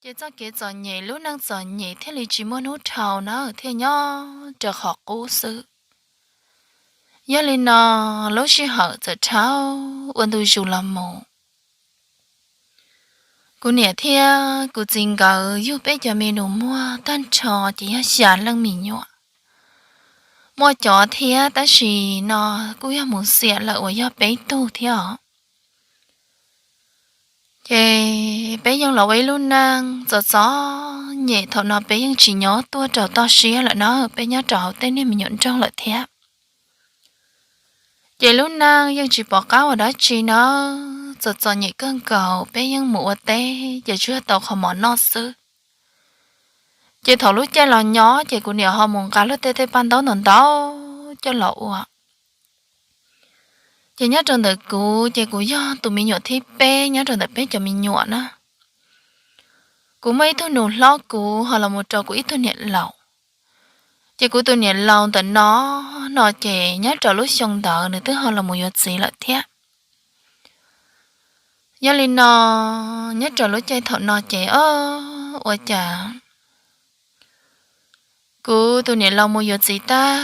Ces txoj kev txom nyem, lub neej txom nyem thiaj li tsis muaj hnub dhau na, thiaj nyob rau qhov qub xwb. Yog li no, lub sij hawm txawm dhau ua ntu zus los mus, kuv niam thiab kuv txiv nkawd yug peb cov me nus muag tag nrho ces yog xya leej me nyuam. Muaj cov thiab tab sis no kuj yog mus xiam lawm uas yog peb tug thiab os. Ces peb yeej los ua ib lub neej txom txom nyem, thaum no peb yeej tsis nyob tuaj rau toj siab lawm na, peb nyob rau hauv tej niag me nyuam nroog lawm thiab. Ces lub neej yeej tsis pom qab ua dab tsi na, txom txom nyem kawg nkaus, peb yeej mus ua teb ces tsuas yog tau qhov mov noj xwb. Ces thaum lub caij los nyob ces kuv niam ho mus nqa luag tej tej paj ntaub ntau ntau coj los ua. Ces nyob rau ntawm kuv ces kuv yog tus me nyuam thib peb nyob rau ntawm peb cov me nyuam na. Kuv muaj ib tug nus hlob kuv ho los mus rau kuv ib tug niam laus. Ces kuv tus niam laus ntawm no, no ces nyob rau lub xyoo ntawd nws twb ho los mus yuav txiv lawm thiab. Yog li no, nyob rau lub caij thaum no ces o, ua cas kuv tus niam laus mus yuav txiv tag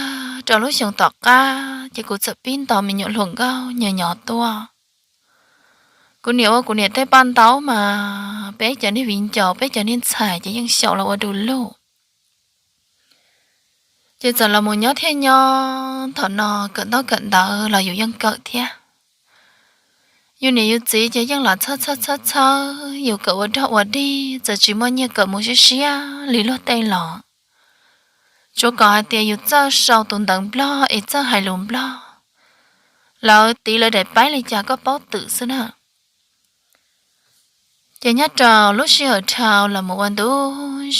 rau lub xyoo tom qab ces kuv txawm pib nto me nyuam hluas nkauj nyuag nyuag tuaj. Kuv niam ua kuv niam tej paj ntaub mas peb cov niag viv ncaus, peb cov niag ntxhais ces yeej xyaum los ua du lug. Ces txawm los mus nyob thiab nyob, thaum no kawm ntaub kawm ntawv los yus yeej kawm thiab. Yus niam yus txiv ces yeej los txhawb txhawb txhawb txhawb yus kawm ua dog ua dig, txawm tsis muaj nyiaj kawm mus siab siab li luag tej los tsuav kom hais tias yus txawj sau tus ntawv Nplog es txawj hais lus Nplog, lawv tiv lawv daim paib li cas koj paub twm xwb na. Ces nyob rau lub sij hawm dhau los mus ua ntu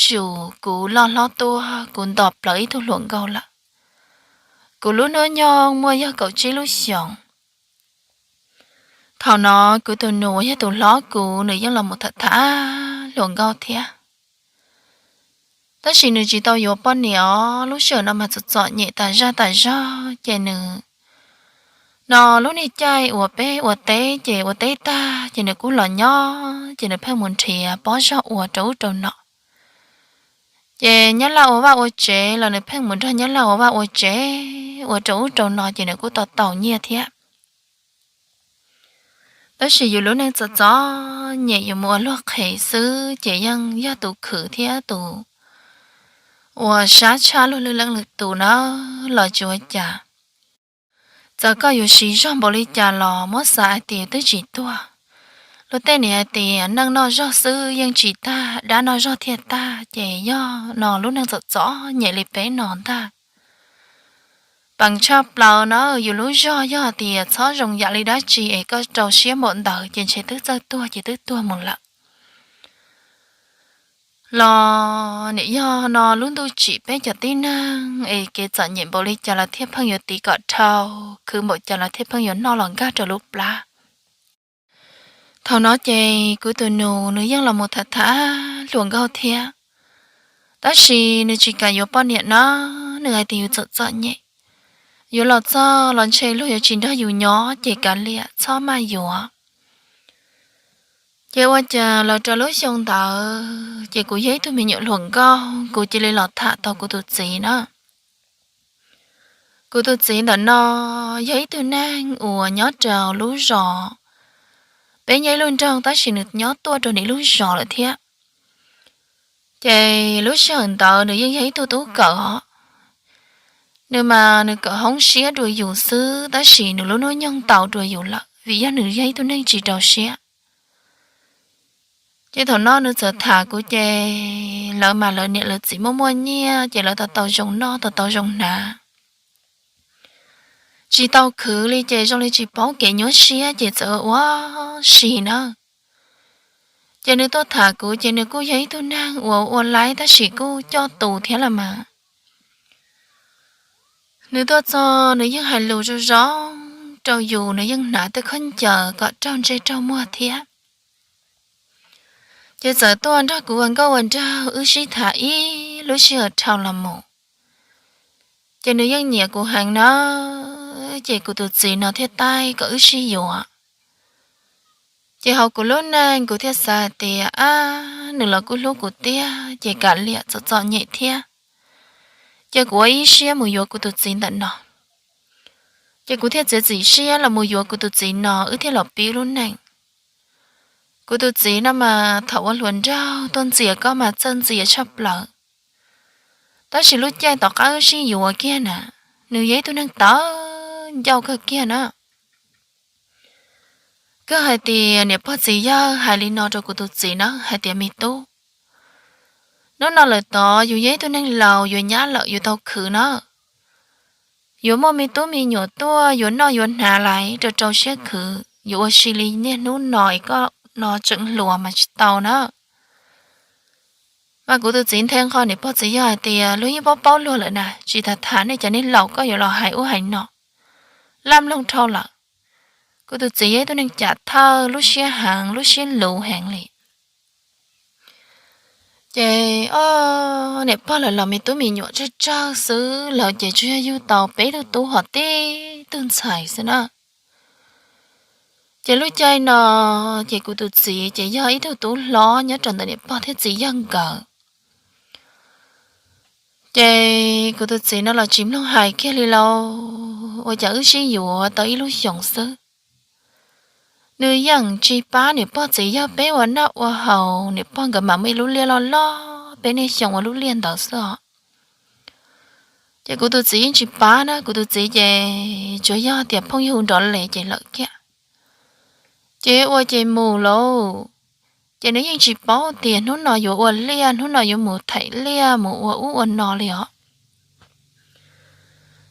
zus kuv loj hlob tuaj kuv nto plaws ib tug hluas nkauj lawm. Kuv lub hnub nyoog muaj yog kaum tsib lub xyoos. Thaum no kuv tus nus uas yog tus hlob kuv nws yeej los mus tham tham hluas nkauj thiab. Tab sis nws tsis tau yuav poj niam os, lub sij hawm no mas txom txom nyem tas zaj tas zog ces nws, no lub niag caij uas peb ua teb ces ua teb tag ces nws kuj los nyob ces nws pheej mus nrhiav pob zog ua rau ub rau no. Ces nyab laj ua vaj ua tsev los nws pheej mus nrog nyab laj ua vaj ua tsev ua rau ub rau no ces nws kuj tau tau nyiaj thiab. Tab sis yus lub neej txom txom nyem yus mus ua luag qhev xwb ces yeej yog tus khwv thiab tus uas sab tshaj luag lwj leej lwm tus na los tsis ua cas. Txawm koj yuav siv zog npaum li cas los muab xav hais tias twb tsis tuag. Luag tej nim hais tias neej noj zog xwb yeej tsis tag, dab noj zog thiaj tag, ces yog no lub neej txom txom nyem li peb no ntag. Peem tshaj plaws na yus lub zog yog tias txhob zoo yam li dab tsi es koj rau siab npaum ntawd ces ntshe twb txawj tuag ces twb tuag mus lawm. Los nim yog no lub ntuj tsim peb cov tib neeg es kev txom nyem npaum li cas los thiaj pheej yuav tiv kom dhau, khwv npaum cas los thiaj pheej yuav noj los nkag rau lub plab. Thaum no ces kuv tus nus nws yeej los mus tham tham hluas nkauj thiab, tab sis nws tsis kam yuav poj niam na, nws hais tias yus txom txom nyem, yuav los txog los ntshe luag yuav tsis nrog yus nyob ces kav liam txhob maj yuav. Ces ua cas los rau lub xyoo ntawd ces kuv yog ib tug me nyuam hluas nkauj, kuv cia li los tham tau kuv tus txiv na. Kuv tus txiv ntawm no yog ib tug neeg uas nyob rau lub zos, peb nyob ib lub nroog tab sis nws nyob tuaj rau nws lub zos lawm thiab. Ces lub sij hawm ntawd nws yeej yog ib tug tub kawm os. Nws mas nws kawm hoob siab dua yus xwb tab sis nws lub hnub nyoog ntau dua yus lawm vim yog nws yog ib tug neeg tsis rau siab. Ces thaum no nws txawm tham kuv ces lawv mas lawv niam lawv txiv muaj muaj nyiaj ces lawv tau tau zoo noj tau tau zoo hnav, tsis tau khwv li ces zoo li tsis paub kev nyuaj siab ces txawm ua si na. Ces nws tuaj tham kuv ces nws kuj yog ib tug neeg uas ua laib tab sis kuj coj tus thiab los mas. Nws tuaj txog nws yeej hais lus zoo zoo rau yus, nws yeej hnav tej khaub ncaws kom raug ntsej raug muag thiab. Ces txawm tuaj nrog kuv ua nkauj ua nraug wb sib tham ib lub sij hawm dhau los mus. Ces nws yeej nyiam kuv heev na, ces kuv tus txiv no thiaj taij kom wb sib yuav. Ces hauv kuv lub neej kuv thiaj xav hais tias, ab, nws los kuj hlub kuv tiag, ces kam liam txom txom nyem thiab, ces kuv ua ib siab mus yuav kuv tus txiv ntawm no. Ces kuv thiaj txiav txim siab los mus yuav kuv tus txiv no, wb thiaj los pib lub neej. Kuv tus txiv no mas thaum ua hluas nraug tuaj ntxias koj mas txawj ntxias tshaj plaws, tab sis lub caij tom qab wb sib yuav kiag na, nws yog ib tug neeg tawv ncauj kawg kiag na. Kawg hais tias niam pog txiv yawg hais li no rau kuv tus txiv na, hais tias, me tub, hnub no lawm tod yus yog ib tug neeg laus, yuav nyab lawm, yuav tau khwv na. Yuav muaj me tub me nyuam tuaj, yuav noj yuav hnav lais rau rau siab khwv, yuav ua si li niaj hnub no es koj no tseem hluas mas tsis tau na. Mas kuv tus txiv nthe nqho niam pog txiv yawg hais tias, luag yeej paub paub luag lawm na, tsis tas tham nej cov neeg laus koj yuav los hais ub hais no, laj mloog dhau lawm. Kuv tus txiv yog ib tug neeg cam thawj, lub siab heev, lub siab luv heev li. Ces o, niam pog lawv los me tub me nyuam tsawg tsawg xwb, lawv ces tsuas yog yug tau peb tug tub hos tib tug ntxhais xwb na. Ces lub caij no ces kuv tus txiv ces yog ib tug tub hlob nyob rau ntawm niam pog thiab txiv yawg nkawd. Ces kuv tus txiv no los tsis mloog hais kiag li lauj, ua cas wb sib yuav tau ib lub xyoos xwb, nws yeej tsis pab niam pog txiv yawg peb ua noj ua haus, niam pog nkawd mam muaj ib lub liaj loj loj peb niaj xyoo ua lub liaj ntawd xwb os. Ces kuv tus txiv yeej tsis pab na, kuv tus txiv ces tsuas yog tias phooj ywg hu nrov les ces lawm kiag. Ces ua ces mus lauj, ces nws yeej tsis paub tias hnub no yuav ua liaj, hnub no yuav mus thaim liaj mus ua ub ua no li os.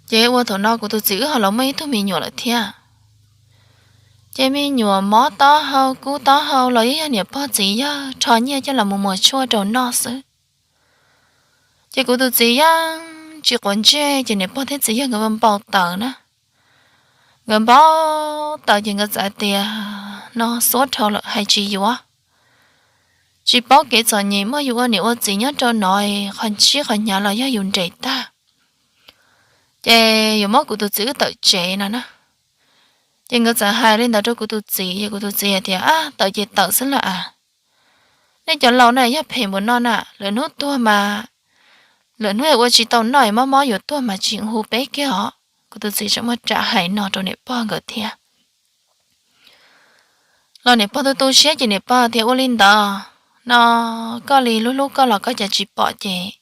Ces ua thaum no kuv tus txiv wb ho los muaj ib tug me nyuam lawm thiab. Ces me nyuam mob taub hau kub taub hau los yeej yog niam pog txiv yawg rho nyiaj coj los mus muas tshuaj rau noj xwb. Ces kuv tus txiv yeej tsis quav ntsej, ces niam pog thiab txiv yawg nkawd npau taws na. Nkawd npau taws ces nkawd txawm tias, no xuab dhau lawm hais tsis yuav. Tsis paub kev txom nyem muaj yus ua niam ua txiv nyob rau no, qhov ntsib qhov hnyav los yog yus nres tag, ces yuav muab kuv tus txiv wb tawm tsev no na. Ces nkawd txawm hais li ntawd rau kuv tus txiv, kuv tus txiv hais tias, ab, tawm ces tawm xwb lawm as. Nej cov laus na yog phem npaum no na, lwm hnub tuag mas, lwm hnub ua tsis tau noj es mob mob yuav tuag mas tsis hu peb kiag os. Kuv tus txiv tseem muaj ram hais no rau niam pog nkawd thiab. Los niam pog tu tu siab ces niam pog tias, ua li ntawd no, koj li hlub hlub koj los koj cas tsis pom ces,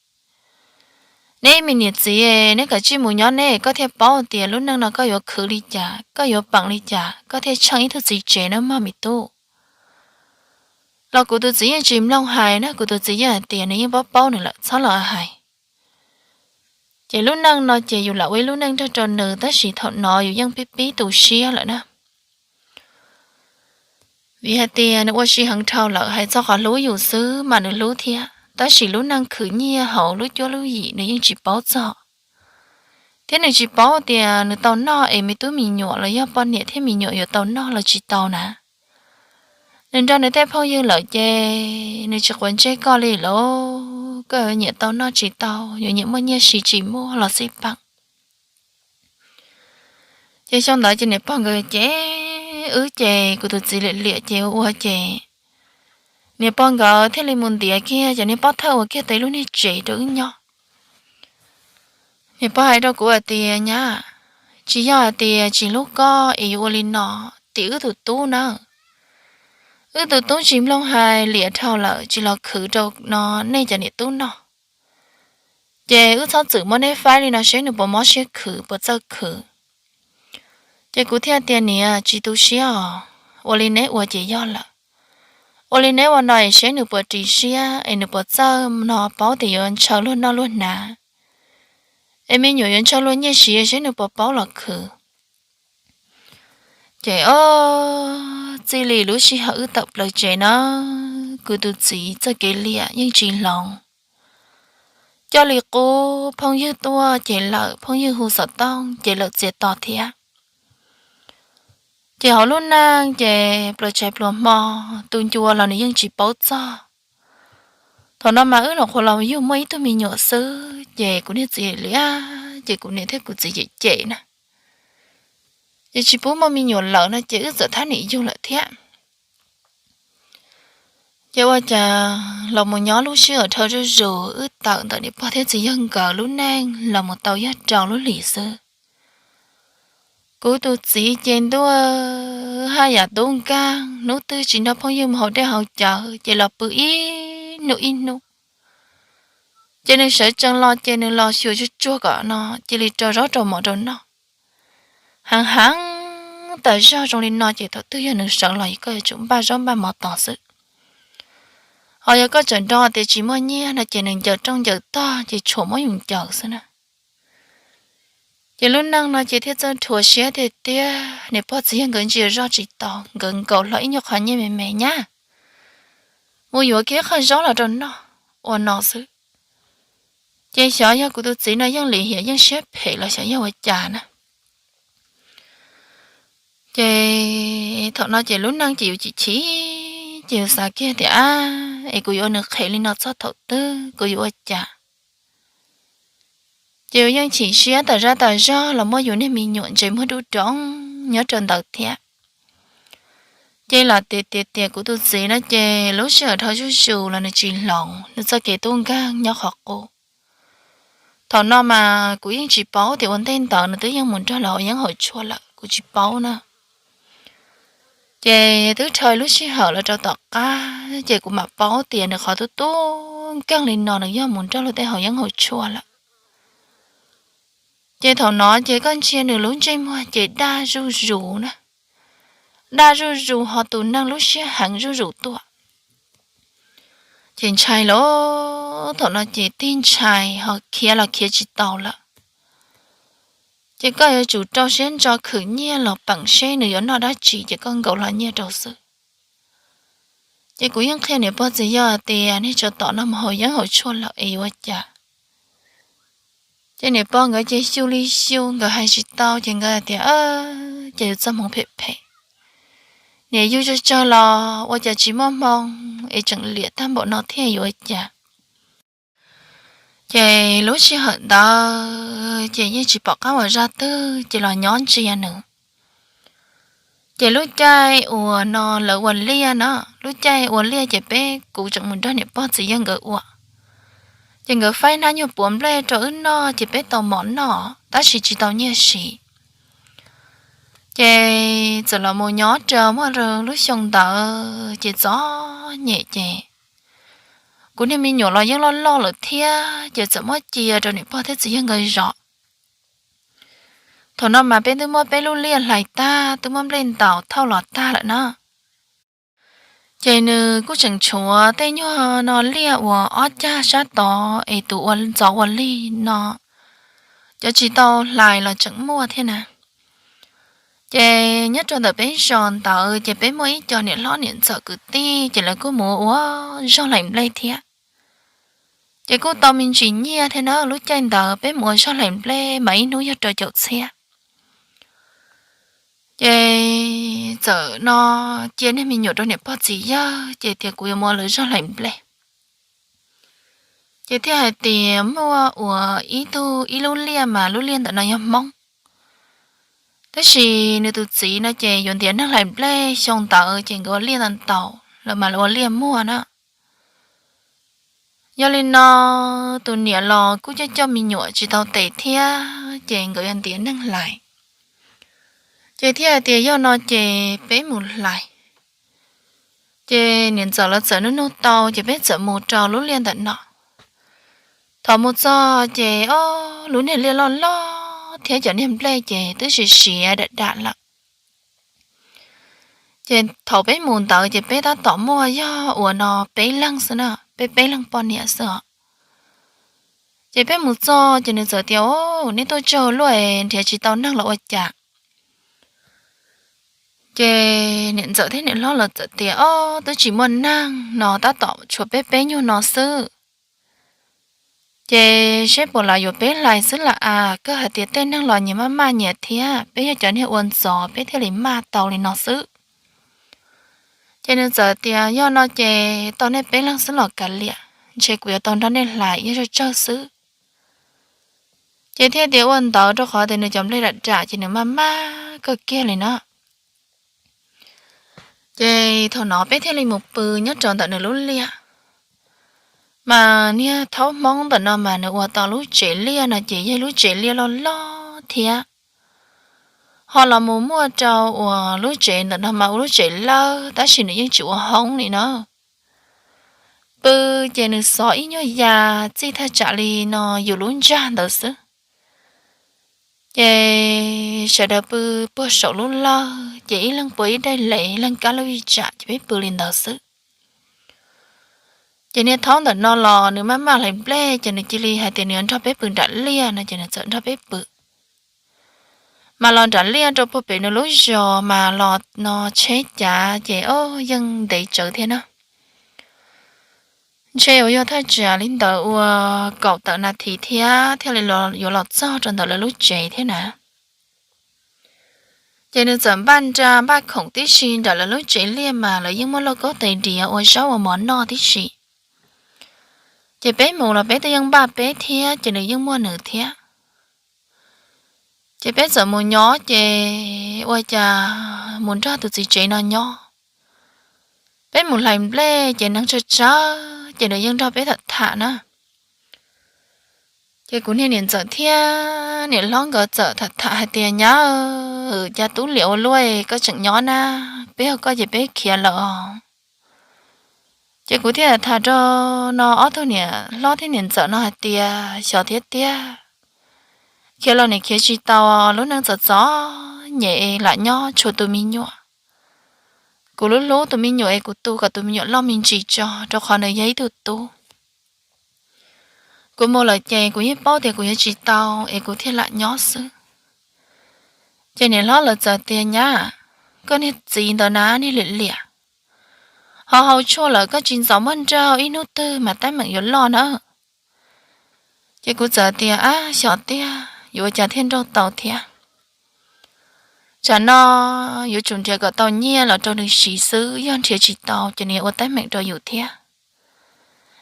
neb me niam txiv, neb kav tsij mus nyob neb, koj thiaj paub tias lub neej no koj yuav khwv li cas, koj yuav peem li cas, koj thiaj tsheej ib tug txiv tsev nawb mog me tub. Los kuv tus txiv yeej tsis mloog hais na, kuv tus txiv yeej hais tias nws yeej paub paub nws lawm, txhob los hais. Ces lub neej no ces yus lam ua ib lub neej nrog rau nws, tab sis thaum no yus yeej pib pib tu siab lawm na. Vim hais tias nws ua si heev dhau lawm, hais txog qhov hlub yus xwb mas nws hlub thiab, tab sis lub neej khwv nyiaj hauv lub cuab lub yim nws yeej tsis paub txog, thiab nws tsis paub tias nws tau noj es me tub me nyuam los yog poj niam thiab me nyuam yuav tau noj los tsis tau na. Nws nrog nws tej phooj ywg lawm ces nws tsis quav ntsej koj li lauj, koj yuav nyiam tau noj tsis tau, yuav nyiam muaj nyiaj siv tsis muaj los xij peem. Ces xyoo ntawd ces niam pog nkawd ces, wb ces kuv tus txiv liam liam ces ua ua ces niam pog nkawd thiaj li mus ntiav kiag cov niag pov thawj uas kiag tau ib lub niag tsev rau wb nyob. Niam pog hais rau kuv hais tias, nyab, tsis yog hais tias tsis hlub koj es yuav ua li no tim wb tus tub na. Wb tus tub tsis mloog hais, liam dhau lawm tsis los khwv rau no nej cov niam tub noj. Ces wb txhob txwm muab neb faib li no seb nws puas mob siab khwv puas txawj khwv. Ces kuv thiaj tias, niam, tsis tu siab os, ua li neb ua ces yog lawm. Ua li neb ua no es seb nws puas ris siab es nws puas txawj no paub tias yuav ntshaw luag noj luag hnav, es me nyuam yuav ntshaw luag nyiaj siv seb nws puas paub los khwv. Ces o, txij li lub sij hawm wb tawm plaws tsev na, kuv tus txiv txoj kev liam yeej tsis hloov. Coj li qub phooj ywg tuaj ces lawm, phooj ywg hu xov tooj ces lawm txiav tos thiab. Ces hauv lub neej ces pluas tshais pluas hmo, tu ncua los nws yeej tsis paub txog. Thaum no mas wb los qhuav los yug muaj ib tug me nyuam xwb ces kuv niag txiv liam, ces kuv niam thiab kuv txiv cem cem na, ces tsis pub muaj me nyuam lawm no ces wb txawm thab niam yug lawm thiab. Ces ua cas los mus nyob lub sij hawm dhau zuj zus, wb tawm ntawm niam pog thiab txiv yawg nkawd lub neej los mus tau yog rau lub hlis xwb. Kuv tus txiv ces ntuj, haj yam tub nkeeg, hnub twg tsis nrog phooj ywg mus haus dej haus cawv ces los pw ib hnub ib hnub. Ces nws sawv tsees los ces nws los xyuas tsuag tsuag kom no cia li rau zaub rau mov rau noj. Heev heev tas zog zoo li no ces thaum twg yog nws sawv los koj yuav tsum npaj zaub npaj mov tos xwb. Ho yog koj tseem nrog tias tsis muaj nyiaj no ces nws ncaws rooj ncaws tog ces tshuav muab yus ncaws xwb na. Ces lub neej no ces thiaj txawj dhuav siab tiag tiag, niam pog txiv yawg nkawd ntsia zoj tsis tau, nkawd nkaus hlo ib nyuag qho nyiaj me me nyab mus yuav kiag qhov zaub los rau noj ua no xwb. Ces xyov yog kuv tus txiv no yeej lim hiam yeej siab phem los xyov yog ua cas na. Ces thaum no ces lub neej ces yus chim chim, ces yus xav kiag tias, ab, es kuv yuav ua nws qhev li no txog thaum twg, kuv yuav ua cas? Ces yus yeej chim siab tas zaj tas zog los muab yus niag me nyuam ntse muag dub doog nyob rau ntawd thiab. Ces lam tias tias tias kuv tus txiv no ces lub sij hawm dhau zuj zus los nws tsis hloov, nws txoj kev tub nkeeg nyob qhov qub. Thaum no mas kuv yeej tsis paub tias ua ntej ntawd nws twb yeej mus nrog lawv haus yeeb haus tshuaj lawm, kuv tsis paub na. Ces twb dhau lub sij hawm los rau tom qab ces kuv mam paub tias nws qhov tub tub nkeeg li no nws yog mus nrog luag tej haus yeeb haus tshuaj lawm. Ces thaum no ces koj ntsia nws lub ntsej muag ces daj zuj zus na, daj zuj zus ho tus neeg lub siab heev zuj zus tuaj. Ces ntshai lauj, thaum no ces tig ntshai ho khiav los khiav tsis tau lawm. Ces koj yuav tsum rau siab ntso khwv nyiaj los peem seb nws yuav noj dab tsi ces koj nkaus hlo nyiaj rau xwb. Ces kuv yeej qhia niam pog txiv yawg tias nej tso tom no mus haus yeeb haus tshuaj lawm es yuav ua cas. Ces niam pog nkawd ces xyu li xyu nkawd hais tsis tau ces nkawd tias, ces yus txoj hmoov phem phem, niam yug tsawg tsawg los ua cas tsis muaj hmoo es tseem liam tag npaum no thiab yuav ua cas. Ces lub sij hawm ntawd ces yeej tsis pom qab ua zaj twg ces los nyob ntsia nws. Ces lub caij uas no lawv ua liaj no, lub caij ua liaj ces peb kuv tseem mus nrog niam pog txiv yawg nkawd ua. Ces nkawd faib hnab nyuag puav nplej rau wb noj ces peb tau mov noj tab sis tsis tau nyiaj siv. Ces txawm los mus nyob rau muaj lub xyoo ntawd ces txom nyem ces kuv niag me nyuam los yeej loj loj lawm thiab ces txawm muab cia rau niam pog thiab txiv yawg nkawd zov. Thaum no mas peb twb muab peb lub liaj hlais tag, twb muab nplej ntaus thauj los tag lawm na. Ces nws kuj tseem tshuav tej nyuag no liaj uas ob cag sab tod es tus ua ntxov ua lig no, cov tsis tau hlais los tseem muaj thiab na. Ces nyob rau ntawm peb zos ntawd ces peb muaj ib co niam hlob niam ntxawm kwv tij ces lawv kuj mus ua zog hlais nplej thiab. Ces kuj tau me ntsis nyiaj thiab na, lub caij ntawd peb mus ua zog hlais nplej mas ib hnub yog rau caum txhiab. Ces txawm no cia niag me nyuam rau niam pog txiv yawg ces tias kuv yuav mus ua lawv zog hlais nplej. Ces thiaj hais tias muaj ua ib tug ib lub liaj mas lub liaj ntawm no yog Hmoob, tab sis nws tus txiv no ces yuav ntiav neeg hlais nplej xyoo ntawd ces nkawd ua liaj ntau ntau lawm mas lawv ua liaj muag na. Yog li no tus niam los kuj coj coj me nyuam tsis tau tes thiab ces nkawd yuav ntiav neeg hlais. Ces thiaj hais tias yog no ces peb mus hlais. Ces niam ntxawm lawv txawm nug nug tau ces peb txawm mus rau lub liaj ntawm no. Thaum mus txog ces ob lub niag liaj loj loj thiab cov niag nplej ces twb siav siav dam dam lawm. Ces thaum peb mus ntawd ces peb tab tom muaj yog uas no peb leeg xwb na, peb peb leeg poj niam xwb os. Ces peb mus txog ces nws txawm tias, o, nej tuaj tsaug luaj es nrhiav tsis tau neeg los ua cas? Ces niam ntxawm thiab niam hlob los txawm tias, o, twb tsis muaj neeg no, tab tom tshuav peb peb nyuag no xwb. Ces seb puas los yuav peb hlais xwb lam as, koj hais tias tej neeg los nyias maj maj nyias thiab, peb yog cov niag ua ntxov peb thiaj li maj tau li no xwb. Ces nws txawm tias yog no ces tau nej peb leeg xwb los kav liam, ntshe kuv yuav tau nrog nej hlais ib zaug tsawg xwb. Ces thiaj tias ua ntawd rau qhov tias nws cov nplej dam dam ces nws maj maj kawg kiag li na. Ces thaum no peb thiaj li mus pw nyob rau ntawm nws lub liaj. Mas niag thaub Hmoob ntawm no mas nws ua tau lub tsev liaj no ces yog lub tsev liaj loj loj thiab. Ho los mus muaj rau uas lub tsev ntawm no mas ua lub tsev lawj tab sis nws yeej tsis ua hoob li no. Pw ces nws xov ib nyuag ya txij thaj tsam li no yus lub ntsag ntawd xwb. Ces sawv daws pw puag saum lub lawj ces ib leeg pua ib daim lev, ib leeg kab lub vij tsam ces peb pw li ntawd xwb. Ces niag thaub ntawm no los nws maj maj hlais nplej ces nws cia li hais tias nws yuav nrog peb pw nram liaj no ces nws txawm nrog peb pw. Mas los nram liaj rau puag pem nws lub zos mas los no tsheb cav ces o yeej ntev tsawv thiab na. Ntshe uas yog thaj tsam li ntawd uas kaum tawm nas this thiab thiaj li yuav los txog rau ntawm lawv lub tsev thiab na. Ces nws txawm npaj nra npaj khoom tib si nram lawv lub tsev liaj mas lawv yeej muaj lauj kaub tais diav ua zaub ua mov noj tib si. Ces peb mus los peb twb yeej npaj peb thiab ces nws yeej muaj nws thiab. Ces peb txawm mus nyob ces ua cas mus nrog tus txiv tsev no nyob. Peb mus hlais nplej ces neeg tsawg tsawg ces nws yeej nrog peb tham tham na. Ces kuv niag niam ntxawm thiab niam hlob nkawd txawm tham tham hais tias, Nyab, cas tub liam ua luaj koj tseem nyob na, peb yog koj ces peb khiav lawm os. Ces kuv thiaj tham rau no ob tug niam hlob thiab niam ntxawm no hais tias, Xyov thiab tiag, khiav los nim khiav tsis tau, lub neej txom txom nyem lam nyob tshuav tus me nyuam. Kuv lub hlub tus me nyuam es kuv tu kom tus me nyuam loj me ntsis tso rau qhov nws yog ib tug tub. Kuv mus lawm ces kuv yeej paub tias kuv yuav tsis tau es kuv thiaj lam nyob xwb. Ces niam hlob lawv txawm tias, Nyab, koj niag txiv ntawd na niag liam liam, ho haus tshuaj lawm koj tsis ntxov muab nrauj ib hnub twg mas teeb meem yuav loj na. Ces kuv txawm tias, Ab, xyov tiag, yuav ua cas thiaj nrauj tau thiab. Tsam no yuav tsum nrhiav kom tau nyiaj los rau nws siv xwb, yog nrhiav tsis tau ces nws yuav ua teeb meem rau yus thiab.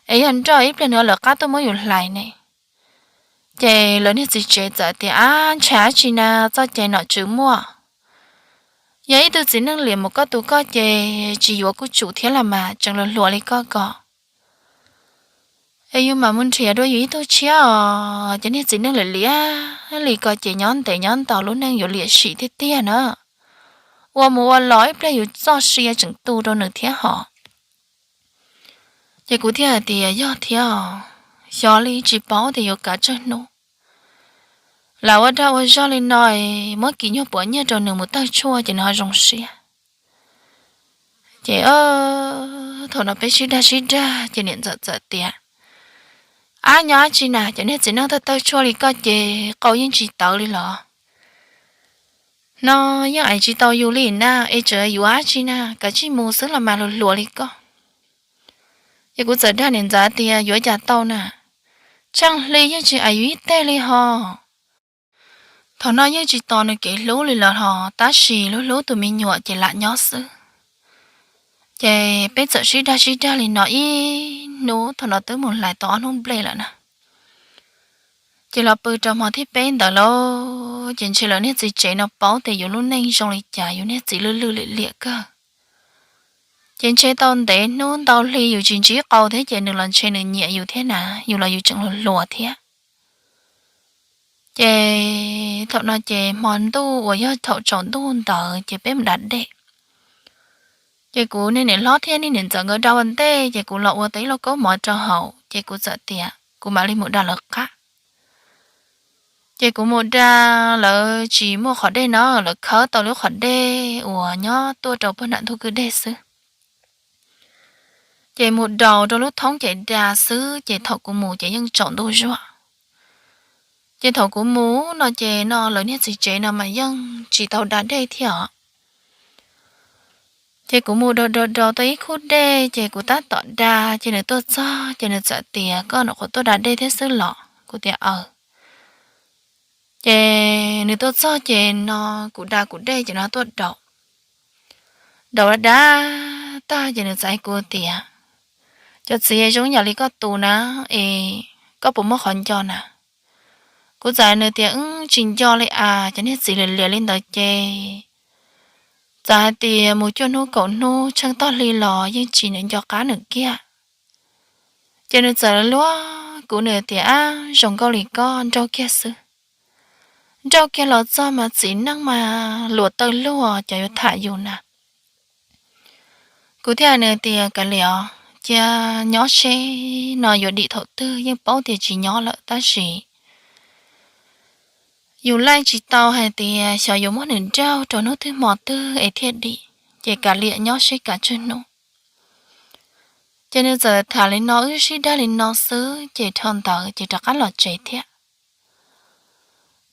Es yog nrauj ib pliag nws lawv qab tuaj muab yus hlais ne. Ces lawv niag txiv tsev txawm tias, Ab, ntshai dab tsi na, txoj cai nom tswv muaj. Yog ib tug txiv neej liam mus koj tus koj ces tsis yuav kuj tsum thiab los mas, tseem luag hluas li koj ko. Es yus mam mus nrhiav dua yus ib tug tshiab os, ces niag txiv neej liam liam li ko ces nyob ntev nyob ntau lub neej yuav liam sim tiag tiag na. Ua mus ua los ib pliag yus txoj sia tseem tu rau nws thiab hos. Ces kuv thiaj hais tias, Yog thiab os, xyov li tsis paub tias yuav kav tsawg hnub. Lam ua dag ua zog li no, muab kis nyuag puav nyiaj rau nws mus tawg tshuaj ces nws ho zoo siab. Ces thaum no peb sib dag sib dag ces niam ntxawm txawm tias, Ab, nyob dab tsi na, cov niag txiv neej tawg tawg tshuaj li koj ces qau yeej tsis tawv li los? No yeej aiv tsis tau yus li na, es tseem yuav dab tsi na, kav tsij mus xwb los mas, luag hluas li koj. Ces kuv txawm dag niam ntxawm tias, Yuav cas tau na, tsheej hli yeej tsis aiv yus ib teg li hos. Thaum no yeej tsis tos nws kev hlub li lawm hos, tab sis lub hlub tus me nyuam ces lam nyob xwb. Ces peb txawm sib dag sib dag li no ib hnub, thaum no twb mus hlais tau ob hnub nplej lawm na. Ces los pw rau hmo thib peb ntawd lauj, ces ntshe lawv niag txiv tsev no paub tias yus lub neej zoo li cas, yus niag txiv lwj lwj liam liam kawg. Ces ntshe tau ntev hnub ntau hli yus tsis ntsib qau thiab ces nws los ntshe nws nyiam yus thiab na, yus los yus tseem hluas hluas thiab. Ces thaum no ces hmo ntuj uas yog thaum tsaus ntuj ntawd ces peb mus da dej. Ces kuv niag niam hlob thiab niag niam ntxawm nkawd da ua ntej ces kuv los ua tau ib lauj kaub mov rau haus ces kuv txawm tias kuv mam li mus da lawv qab. Ces kuv mus da, lawv tsis muaj qhov dej no, lawv khawb tau lub qhov dej uas nyob tuaj rau puag nram ntug kwj deg xwb. Ces mus daus rau lub thoob ces da xwb ces thaum kuv mus ces yeej tsaus ntuj zuag. Ces thaum kuv mus no ces no lawv niag txiv tsev no mas yeej tsis tau da dej thiab os. Ces kuv mus daus daus daus tau ib khub dej ces kuv tab tom da ces nws tuaj txog ces nws txawm tias, Koj nyuam qhuav tuaj da dej thiab xwb los? Kuv tias, Aws. Ces nws tuaj txog ces no kuv da kuv dej ces nws tuaj daus. Daus da da tag ces nws txawm hais kuv tias, Cov txiv zoo yam li koj tus na, es koj puas muaj qhov nco na? Kuv txawm hais nws tias, Wb tsis nco li as, cov niag txiv liam liam li ntawd ces Txawm hais tias mus cuaj hnub kaum hnub tsheej toj hli los yeej tsis nco qab nws kiag. Ces nws txawm luag kuv, nws tias, Ab, zoo nkauj li koj nrauj kiag xwb. Nrauj kiag los txog mas txiv neej mas luag tawg luag cov yuav tham yus na. Kuv thiaj hais nws tias, Kav liam os, cia nyob seb no yuav dim thaum twg, yeej paub tias tsis nyob lawm tab sis yus laij tsis tau hais tias xyov yuav muab nws nrauj rau hnub twg hmo twg es thiaj dim, ces kav liam nyob seb kav tsawg hnub. Ces nws txawm tham li no, wb sib dag li no xwb ces dhau ntawd ces rov qab los tsev thiab.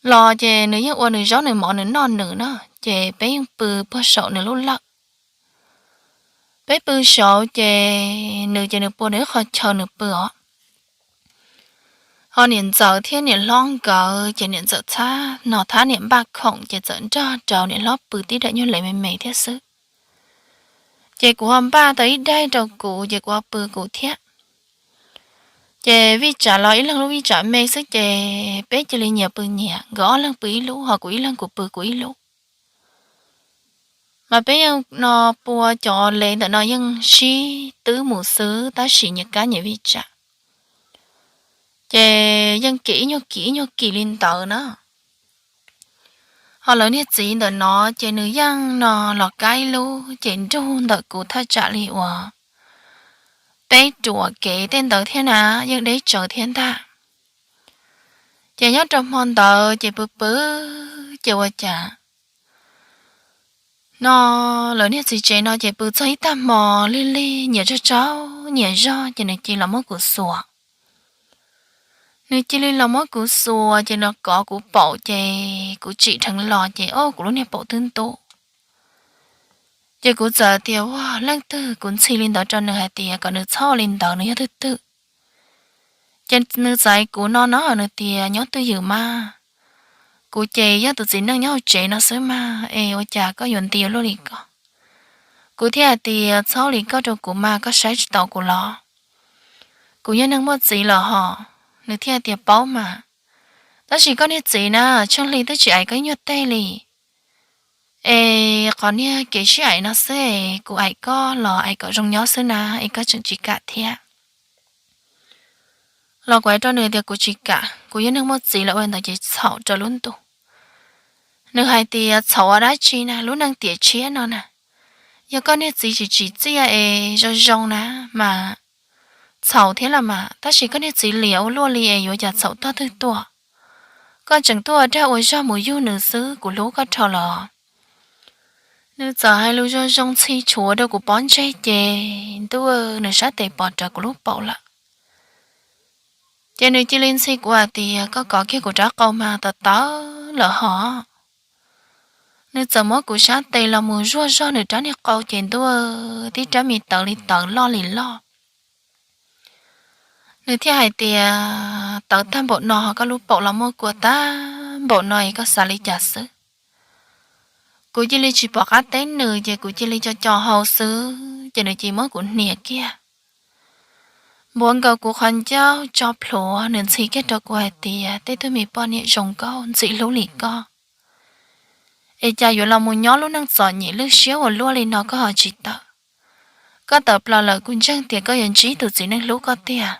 Los ces nws yeej ua nws zaub nws mov nws noj nws na, ces peb yeej pw puag saum nws lub lawj. Peb pw saud ces nws ces nws puag nws ib qho chaw nws pw os. Ho niam ntxawm thiab niam hlob nkawd ces niam ntxawm txhab no thab niam npaj khoom ces txawm nrog rau niam hlob pw tib daim nyuag lev me me thiab xwb. Ces kuv ho npaj tau ib daim rau kuv ces kuv ho pw kuv thiab. Ces vij tsam los ib leeg lub vij tsam me xwb ces peb cia li nyias pw nyias, nkawd ob leeg pw ib lub ho kuv ib leeg kuv pw kuv ib lub. Mas peb yeej no pua cov lev ntawm no yeej sib twb mus xwb tab sis nyias kab nyias vij tsam. Ces yeej kem ib nyuag kim ib nyuag kim li ntawd na. Ho lawv niag txiv ntawm no ces nws yeej no los kab ib lub ces nrug ntawm kuv thaj tsam li uas peb ruam kev tej ntawd thiab na, yeej deb tsawv thiab ntag. Ces nyob rau hmo ntawd ces pw pw ces ua cas no lawv niag txiv tsev no ces pw txog ib tag hmo lig lig nyias tsaug tsaug nyias zog ces nws cia li los muab kuv xuas. Nws cia li los muab kuv xuas ces nws kov kuv paum ces kuv tsim dheev los ces o kuv lub niag paum twb ntuj. Ces kuv txawm tias ua leej twg, kuv ntxhi li ntawd rau nws hais tias kom nws txhob li ntawd, nws yog twg twg. Ces nws txais kuv no no nws tias nyob twj ywm mas, kuv ces yog tus txiv neej nyob hauv tsev no xwb mas es ua cas koj yuav nti ua luaj li ko. Kuv thiaj hais tias txhob li koj rau kuv mas, koj saib tsis taus kuv los? Kuv yog neeg muaj txiv lawm hos. Nws thiaj tias paub mas, tab sis koj niag txiv na, tsheej hli twb tsis aim koj ib nyuag teg li. Es qhov niag kev sib aim no xwb es kuv aim koj los aim kom zoo nyob xwb na, es koj tseem tsis kam thiab. Los kuv hais rau nws tias kuv tsis kam, kuv yog neeg muaj txiv lawm ua ntawd ces txhaum rau lub ntuj. Nws hais tias txhaum ua dab tsi na, lub neej tiam tshiab no na, yog koj niag txiv tsis tsim txiaj es zoo zoo na mas txhaum thiab los mas, tab sis koj niag txiv liam ua luaj li es yuav cas txhaum tog twg tuaj. Koj tseem tuaj ua dag ua zog mus yug nws xwb, kuv hlub koj dhau los. Nws txawm hais lus zoo zoo ntxhi tshuav rau kuv pob ntseg ces ntuj, nws sab tes pom rawv kuv lub paum lawm. Ces nws cia li ntxhi kuv hais tias koj kov kiag kuv rab qau mas tawv tawv lawm hos. Nws txawm muab kuv sab tes los mus zuaj zog nws rab niag qau ces ntuj, tib rab me tawv li tawv loj li loj. Nws thiaj hais tias tawv tag npaum no ho koj lub paum los muaj kua tag npaum no es koj xav li cas xwb? Kuv cia li tsis pom qab teb nws ces kuv cia li co co hau xwb ces nws cia li muab kuv hnia kiag. Npuav nkaus kuv qhov ncauj tso plhuav, nws ntxhi kiag rau kuv hais tias tej tug me poj niam zoo nkauj ntxim hlub li koj es cas yuav los mus nyob lub neej txom nyem lwj siab ua luaj li no koj ho tsis tawm. Koj tawm plaws lawm kuv ntseeg tias koj yuav ntsib tus txiv neej hlub koj tiag.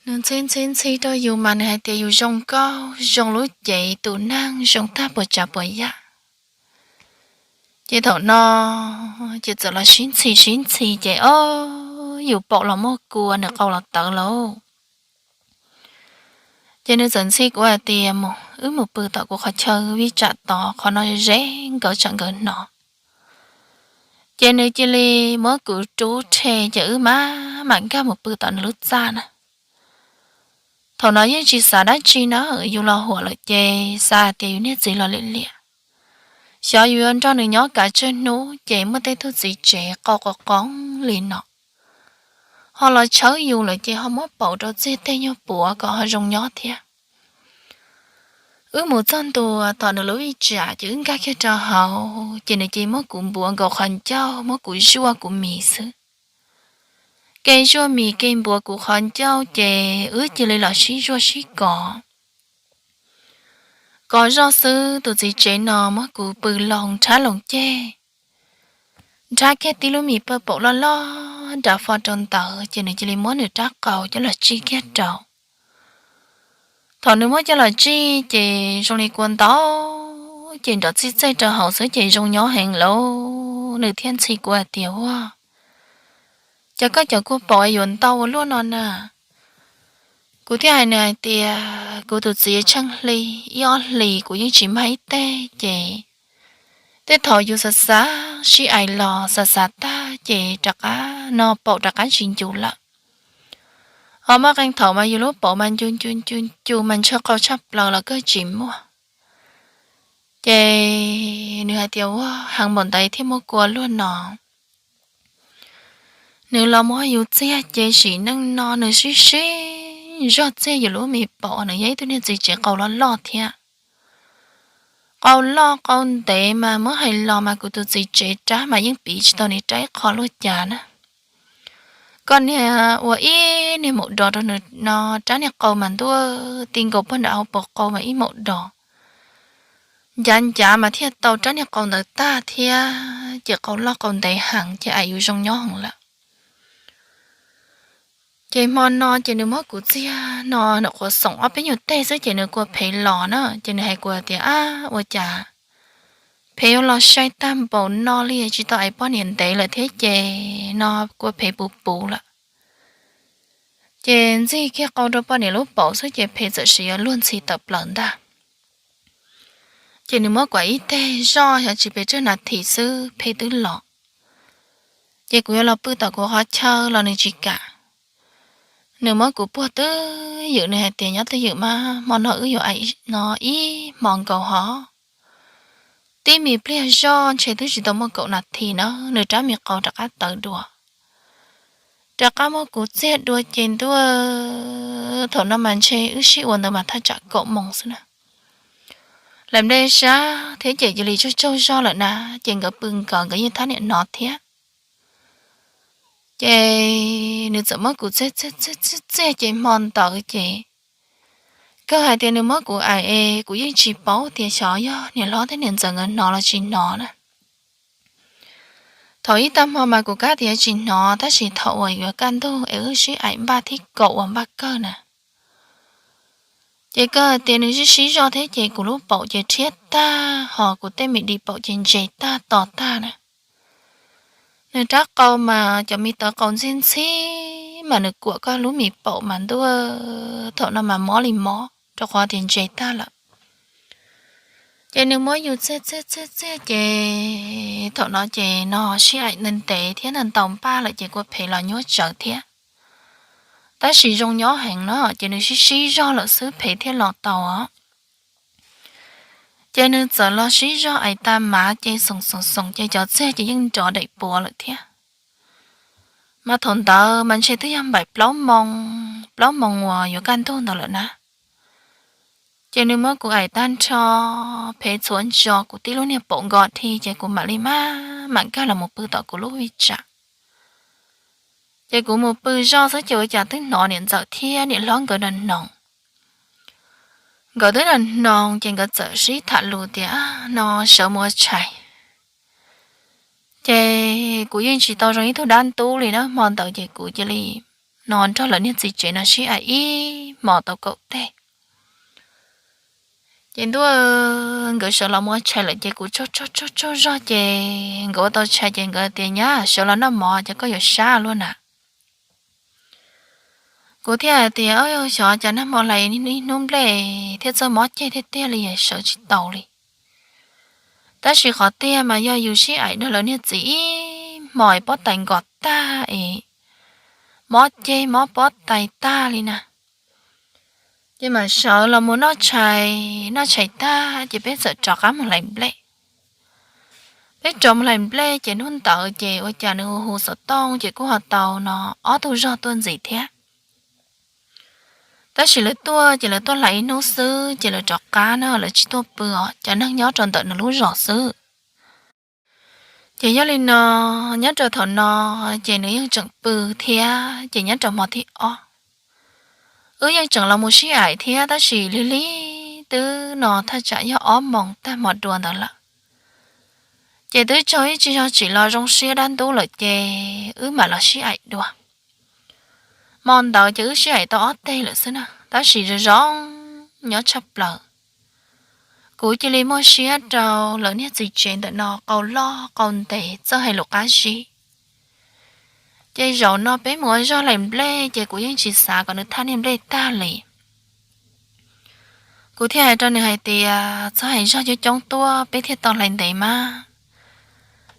Nws ntxhi ntxhi ntxhi rau yus mas nws hais tias yus zoo nkauj, zoo lub cev, tus neeg zoo tag puas tsav puas yam. Ces thaum no ces txawm los sib ntxhi sib ntxhi ces o, yus paum los muaj kua, nws qau los tawv lauj. Ces nws txawm ntxhi kuv hais tias mus, wb mus pw tom kuv qhov chaw vij tsam tod, qhov no ze nkawd tsam nkawd hnov. Ces nws cia li muab kuv rub rhe ces wb mam mam nkag mus pw tom nws lub txaj na. Thaum no yeej tsis xav dab tsi na, yus los huam lawm ces xav hais tias yus niag txiv los liam liam, xyov yus yuav nrog nws nyob kav tsawg hnub ces muaj tej tug txiv tsev qau qo qoob li no ho los tshawb yus lawm ces ho muab paum rau txiag teg nyuag puav kom ho zoo nyob thiab. Wb mus txog ntua tom nws lub vij tsam ces wb nkag kiag rau hauv ces nws cia li muab kuv npuav nkaus qhov ncauj, muab kuv zuaj kuv mis xwb. Kev zuaj mis kev npuav kuv qhov ncauj ces wb cia li los sib zuaj sib kov. Kov zoj xwb tus txiv tsev no muab kuv pw loo nrhab loo ceg, nrhab kiag tib lub mis pawg paum loj loj nram fo rau ntawd ces nws cia li muab nws rab qau coj los tsij kiag rau. Thaum nws muab coj los tsij ces zoo li kua ntau, ces nrov txij txej rau hauv xwb ces zoo nyob heev lawm. Nws thiaj ntxhi kuv hais tias, Ua cas koj cov kua paum yuav ntau ua luaj no na? Kuv thiaj hais nws hais tias, Kuv tus txiv tsheej hli ib ob hlis kuv yeej tsis mag ib teg ces tej thaum yus xav xav sib aim los xav xav tag ces rov qab no paum rov qab tsis ncus lawm. Ho muaj qee thaum mas yus lub paum mas ncus ncus ncus ncus mas ntshaw qau tshaj plaws los kawg tsis muaj. Ces nws hais tias, Ua, heev npaum ntawd thiaj muaj kua luaj no. Nws los muab yus txiag ces sim neej no nws sib sib zog txiag yus lub me paum, nws yog ib tug niag txiv tsev qau loj loj thiab. Qau loj qau ntev mas muab hais los mas kuv tus txiv tsev rab mas yeej piv tsis tau nws rab ib qho luaj cas na. Koj niag ua ib niag maum dos rau nws no, rab niag qau mas ntuaj ti nkaus pog nram hauv paus qau mas ib maum dos. Ncav ncav mas thiaj tau rab niag qau ntawd tag thiab, ces qau loj qau ntev heev ces aim yus zoo nyob heev lawm. Ces hmo no ces nws muab kuv txiag no nws qhuav xoom ob peb nyuag teg xwb ces nws kua phev los na, ces nws hais kuv tias, Ab, ua cas phev yuav los sai tag npaum no li, tsis tau aim poj niam ntev lawm thiab ces no kua phev puv puv lawm. Ces ntxig kiag qau rau poj niam lub paum xwb ces phev txawm sim yuav luag ntxhi tawm plaws ntag. Ces nws muab kuam ib teg zoj xyov tsis pes tsawg nas this xwb phev twb los. Ces kuv yuav los pw tom kuv qhov chaw los nws tsis kam. Nws muab kuv puag twj ywm, nws hais tias, Nyob twj ywm mas, hmo no wb yuav aim no ib hmo nkaus hov. Tib me pliag zoj ntshe twb tsis tau muaj kaum nas this na, nws rab me qau rov qab tawv dua. Rov qab muab kuv txiag dua ces ntuj, thaum no mas ntshe wb sib ua ntawd mas thaj tsam kaum moos xwb na. Lawv nplej sab thiab ces cia li tsaug tsaug zog lawm na, ces nkawd pw nkawd, nkawd yeej thab niam hnov thiab. Ces nws txawm muab kuv txiag txiag txiag txiag ces hmo ntawd ces kawg hais tias nws muab kuv aim es kuv yeej tsis paub tias xyov yog niam hlob thiab niam ntxawm nkawd hnov los tsis hnov na. Thaum ib tag hmo mas kuv kab tias tsis hnov, tab sis thaum uas yuav kaj ntug es wb sib aim npaj thib kaum uas npaj kawg na, ces kawg hais tias nws sib sib zog thiab ces kuv lub paum ces rhiab tag, ho kuv tej me di paum ces ntse tag to tag na. Nws rab qau mas cov me tawv qau ntxhib ntxhib mas nws kuam koj lub me paum mas ntuj, thaum no mas mob li mob rau qhov tias ntse tag lawm. Ces nws muab yus txiag txiag txiag txiag ces thaum no ces no sib aim ntev thiab ntau npaj lawm ces kua phev los nyuaj tsawv thiab. Tab sis zoo nyob heev no ces nws sib sib zog lawm xwb phev thiaj los tau. Ces nws txawm los sib zog aim tas mas ces xoom xoom xoom ces cov txiag ces yeej nrov daim puav lawm thiab. Mas thaum ntawd mas ntshe twb yog npaum plaub moos, plaub moos uas yuav kaj ntug ntawd lawm na. Ces nws muab kuv aim tag nrho, phev txhuav ntso kuv tib lub niag paum nko dhi ces kuv mam li maj mam nkag los mus pw tom kuv lub vij tsam. Ces kuv mus pw zoj xwb ces ua cas twb hnov niam ntxawm thiab niam hlob nkawd nrov hnoos. Nkawd twb nrov hnoos ces nkawd txawm sib tham lus tias no sawv mus ua tshais. Ces kuv yeej tsis tau zoo ib tug dab ntub li na, hmo ntawd ces kuv cia li no nrog lawv niag txiv tsev no sib aim ib hmos tau kaum teg. Ces ntuj, nkawd sawv los mus ua tshais lawm ces kuv tsaug tsaug tsaug zog ces nkawd ua tau tshais ces nkawd tias nyab sawv los noj mov ces koj yuav sab luaj na. Kuv thiaj hais tias xyov cas nag hmo hlais ib hnub nplej thiab txawj mob ceg tiag tiag li, sawv tsis tau li. Tab sis qhov tiag mas yog yus sib aim nrog lawv niag txiv ib hmos es pob tais nkos tag es mob ceg mob pob tais tag li na. Ces mam sawv los mus noj tshais, noj tshais tag ces peb txawm rov qab mus hlais nplej. Peb rov mus hlais nplej ces hnub ntawd ces ua cas nws hu hu xov tooj ces kuj ho tau no ob tug zog tuaj ntxiv thiab. Tab sis lawv tuaj ces lawv tuaj hlais ib hnub xwb ces lawv rov qab na, lawv tsis tuaj pw os, cov neeg nyob rau ntawm nws lub zos xwb. Ces yog li no, nyob rau thaum no ces nws yeej tseem pw thiab ces nyob rau hmo thib ob wb yeej tseem los mus sib aim thiab tab sis lig lig twb no thaj tsam yog ob moos tag hmo dua ntawd lawm. Ces twb tsaug ib tsig zog tsim los zoo siab dab ntub lawm ces wb mam los sib aim dua. Hmo ntawd ces wb sib aim tau ob teg lawm xwb na, tab sis zoo zoo nyob tshaj plaws. Kuv cia li muaj siab rau lawv niag txiv tsev ntawm no qau loj qau ntev txawj hais lus qab zib. Ces zaum no peb mus ua zog hlais nplej ces kuv yeej tsis xav kom nws thaj niag nplej tag li. Kuv thiaj hais rau nws hais tias txhob hais zog coob coob tuaj peb thiaj tau hlais ntev mas.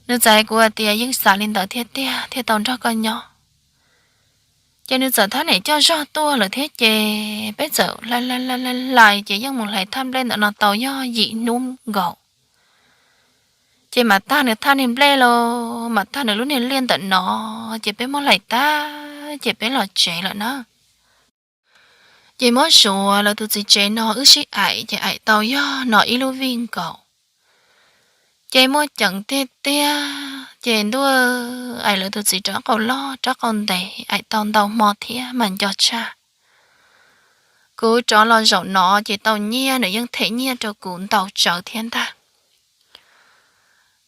Nws txawm hais kuv hais tias yeej xav li ntawd thiab tiag thiaj tau nrog koj nyob. Ces nws txawm thab niam coj zog tuaj lawm thiab ces peb txawm hlais hlais hlais ces yeej mus hlais thaj nplej ntawm no tau yog yim hnub nkaus. Ces mam tag nws thaj niag nplej los mam tag nws lub niag liaj ntawm no, ces peb muab hlais tag ces peb los tsev lawm na. Ces muab suav lawv tus txiv tsev no wb sib aim ces aim tau yog no ib lub vij nkaus. Ces muaj ceem tiag tiag ces ntuj, aim lawv tus txiv rov qau loj rov qau ntev aim tau ntau hmo thiab mas nco tshaj. Kuv rov los zaum no ces tau nyiaj nws yeej them nyiaj rau kuv ntau tsawv thiab ntag.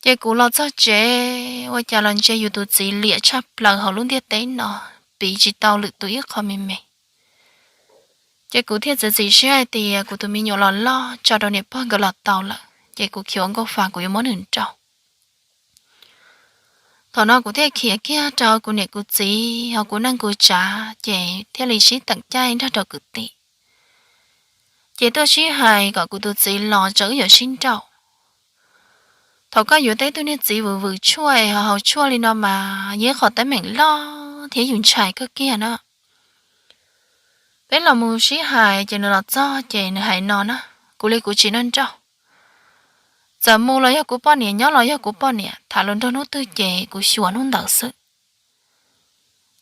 Ces kuv los txog tsev ua cas los ntsia yus tus txiv liam tshaj plaws hauv lub ntiaj teb no, piv tsis tau lwm tus ib qho me me. Ces kuv thiaj txiav txim siab hais tias kuv tus me nyuam los loj tso rau niam pog nkawd los tau lawm ces kuv khiav ua nkauj fa kuv yuav muab nws nrauj. Thaum no kuv thiaj khiav kiag rau kuv niam kuv txiv hauv kuv neej kuv tsav ces thiaj li sib teem caij nrog rau kwv tij. Ces tuaj sib hais kom kuv tus txiv los tso wb yuav sib nrauj. Thaum koj yuav tau ib tug niag txiv vwm vwm tshuaj es ho haus tshuaj li no mas yog ib qho teeb meem loj thiab yus ntshai kawg kiag na. Peb los mus sib hais ces nws los txog ces nws hais no na, kuv li kuv tsis noj nrauj. Txawm mus los yog kuv poj niam, nyob los yog kuv poj niam, tham luag nrog hnub twg ces kuv xyuas hnub ntawd xwb.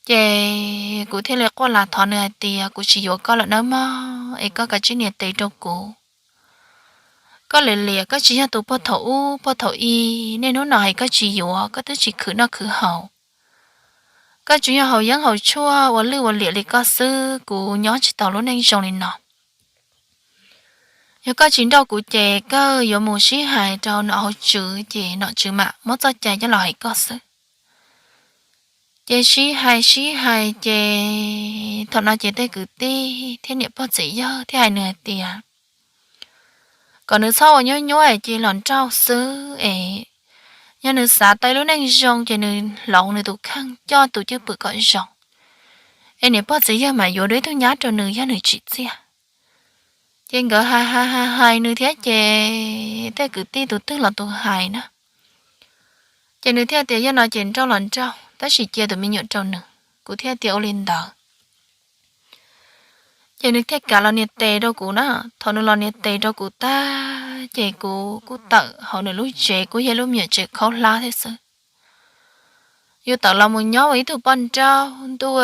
Ces kuv thiaj li quaj las thov nws hais tias kuv tsis yuav koj lawm nawb mog es koj kav tsij nias tes rau kuv. Koj liam liam koj tsis yog tus puag thaum ub puag thaum i, niaj hnub no hais koj tsis yuav koj twb tsis khwv noj khwv haus. Koj tsuas yog haus yeeb haus tshuaj ua lwj ua liam li koj xwb, kuv nyob tsis tau lub neej zoo li no. Yog koj tsis nrauj kuv ces koj yuav mus sib hais rau nom hauv tswv ces nom tswv mam muab txoj cai coj los hais koj xwb. Ces sib hais sib hais ces thaum no ces tej kwv tij thiab niam pog txiv yawg thiaj hais nws hais tias kom nws txhob ua nyuab nyuab es cia li los nrauj xwb es yog nws xav tau ib lub neej zoo ces nws hloov nws tus kheej coj tus cwj pwm kom zoo es niam pog txiv yawg mam yuav dua ib tug nyab rau nws yog nws tsim txiaj. Ces nkawd hais hais hais hais nws thiab ces tej kwv tij tus twg los tus hais na. Ces nws thiaj tias yog no ces nrauj los nrauj tab sis cia tus me nyuam rau nws. Kuv thiaj tias ua li ntawd. Ces nws thiaj kam los nias tes rau kuv na. Thaum nws los nias tes rau kuv tag ces kuv kuj tawm hauv nws lub tsev, kuj yog lub me nyuam tsev khaub hlab thiab xwb. Yus tawm los mus nyob ua ib tug poj nrauj ntuj,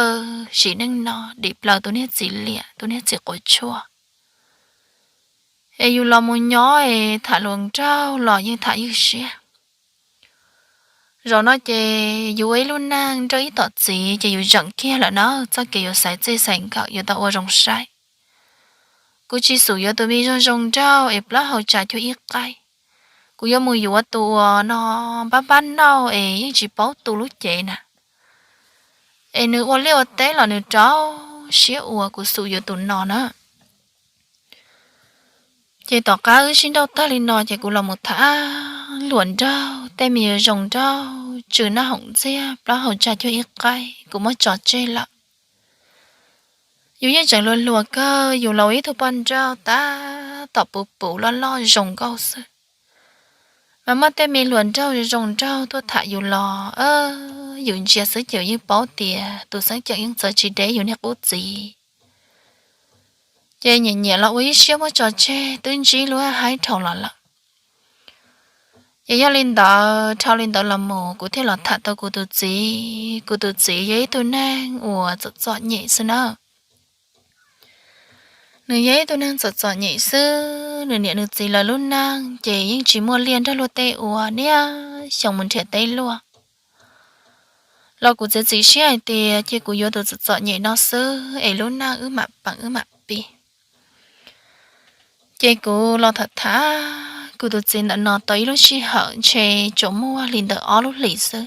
sim neej no dim plaws tus niag txiv liam tus niag txiv quav tshuaj. Es yus los mus nyob es tham hluas nraug los yeej tham ywj siab. Zaum no ces yus ua ib lub neej nrauj ib tom txiv ces yus zeem kiag lawm na, txoj kev yuav xaiv txij xaiv nkawm yuav tau ua zoo saib. Kuv tsis xum yuav tus me zoo zoo nraug es plaub hau tsa cuag ib qaib. Kuv yuav mus yuav tus uas no npab npab nauj es yeej tsis paub tu lub cev na, es nws ua liaj ua teb los nws rau siab ua, kuv xum yuav tus no na. Ces tom qab wb sib nrauj tag li no ces kuv los mus tham hluas nraug, tej me zoo nraug tsw naj hoom ntxiag, plaub hau tsa cuag ib qaib, kuv muab tso tseg lawm. Yus yeej tseem hluas hluas kawg, yus los ua ib tug poj nrauj tab tom puv puv loj loj zoo nkauj xwb, mas muaj tej me hluas nraug zoo nraug tuaj tham yus los, yus ntsia xwb ces yus yeej paub tias tus xeeb ceem yeej txawv tsis deb yus niag qub txiv. Ces nyiam nyiam los ua ib siab muab tso tseg, twb ntsib lub haib dhau los lawm. Ces yog li ntawd, dhau li ntawd los mus kuv thiaj los tham tau kuv tus txiv. Kuv tus txiv yog ib tug neeg uas txom txom nyem xwb na. Nws yog ib tug neeg txom txom nyem xwb, nws niam nws txiv lawv lub neej ces yeej tsis muaj liaj nrog luag tej ua, niaj xyoo mus nrhiav teb luaj. Los kuv txiav txim siab hais tias cia kuv yuav tus txom txom nyem no xwb es lub neej wb mam peem wb mam pib. Ces kuv los tham tham kuv tus txiv ntawm no tau ib lub sij hawm ntshe tsuas muaj li ntawm ob lub hlis xwb.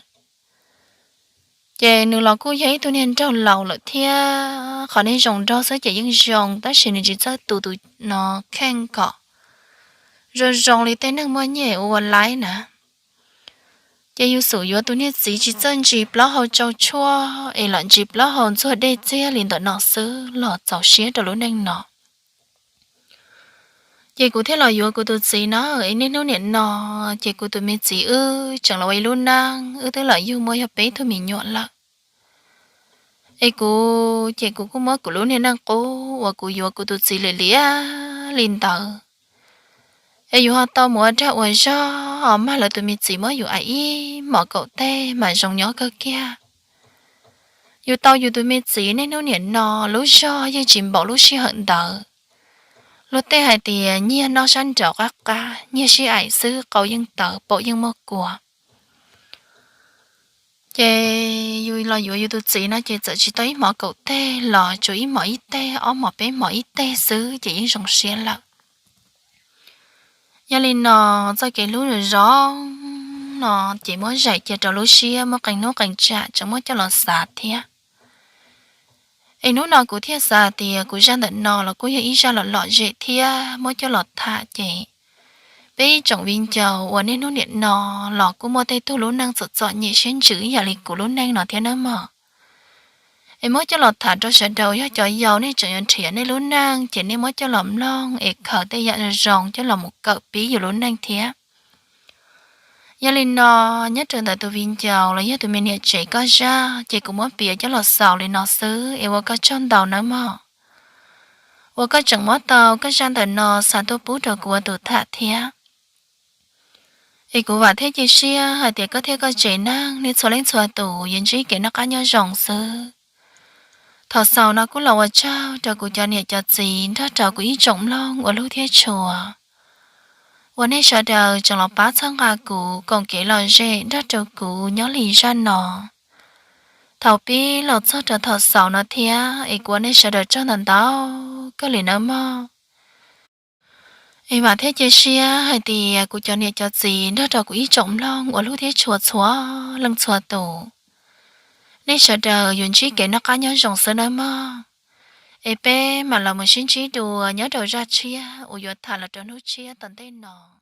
Ces nws los kuj yog ib tug niag nraug laus lawm thiab, qhov niag zoo nraug xwb ces yeej zoo, tab sis nws tsis txawj tu tus no kheej kom zoo zoo li tej neeg muaj nyiaj ua ua laib na. Ces yus xum yuav tus niag txiv tsis txawj ntsis plaub hau tsau tshuaj es lam ntsis plaub hau ntxuag dej txiag li ntawm no xwb los txaus siab rau lub neej no. Ces kuv thiaj los yuav kuv tus txiv na, es niaj hnub niam no ces kuv tus me txiv wb tseem los ua ib lub neej, wb twb lam yug muaj yog peb tug me nyuam lawm. Es kuv ces kuv kuj muab kuv lub niag neej qub uas kuv yuav kuv tus txiv li liam li ntawd, es yus ho tau mus ua dag ua zog, mag lawv tus me txiv muab yus aim ib hmos kaum teg mas zoo nyob kawg kiag. Yus tau yus tus me txiv niaj hnub niam no, lub zog yeej tsis npaum lub sij hawm ntawd. Luag tej hais tias nyiag noj sab nraud qab qab, nyiag sib aim xwb qau yeej tawv paum yeej muaj kua. Ces yus los yuav yus tus txiv no ces txawm tsis tau ib hmos kaum teg los tsuas ib hmos ib teg, ob hmos peb hmos ib teg xwb ces yeej zoo siab lawm. Yog li no, txoj kev hlub zoo zoo no ces muab zais cia rau lub siab, muab qee hnub qee tsam tseem muab coj los xav thiab. Es hnub no kuv thiaj xav tias kuv zaj ntawm no los kuj yog ib zaj lom lom zem thiab muab coj los tham ces peb ib tsoom viv ncaus uas niaj hnub niam no los kuj muaj tej tug lub neej txom txom nyem siab ntsws ib yam li kuv lub neej no thiab nawb mog. Es muab coj los tham rau sawv daws, yog cov yau nej tseem yuav nrhiav nej lub neej ces nej muab coj los mloog es khaws tej yam zoo zoo coj los mus kawm pib yus lub neej thiab. Yog li no, nyob rau ntawm tus viv ncaus los yog tus me niam tsev koj zaj ces kuv muab piav coj los xaus li no xwb es ua koj tsaug ntau nawb mog, uas koj tseem muab tau koj zaj ntawm no xa tuaj pub rau kuv ua tus tham thiab. Es kuv vam thiab cia siab hais tias koj thiab koj tsev neeg nej txhua leej txhua tus yuav ntsib kev noj qab nyob zoo xwb. Thaum xaus no kuj los ua tsaug rau kuv cov niam cov txiv nrog rau kuv ib tsoom mloog ua hlub thiab tshua uas nej sawv daws tseem los pab txhawb nqa kuv koom kev lom zem nrog rau kuv nyob li zaj no thaum pib los txog rau thaum xaus no thiab, es kuv ua nej sawv daws tsaug ntau ntau kawg li nawb mog. Es vam thiab cia siab hais tias kuv cov niam cov txiv nrog rau kuv ib tsoom mloog ua hlub thiab tshua txhua leej txhua tus, nej sawv daws yuav ntsib kev noj qab nyob zoo xwb nawb mog. Es peb mam los mus sib ntsib dua nyob rau zaj tshiab uas yuav tham los rau hnub tshiab tom ntej no.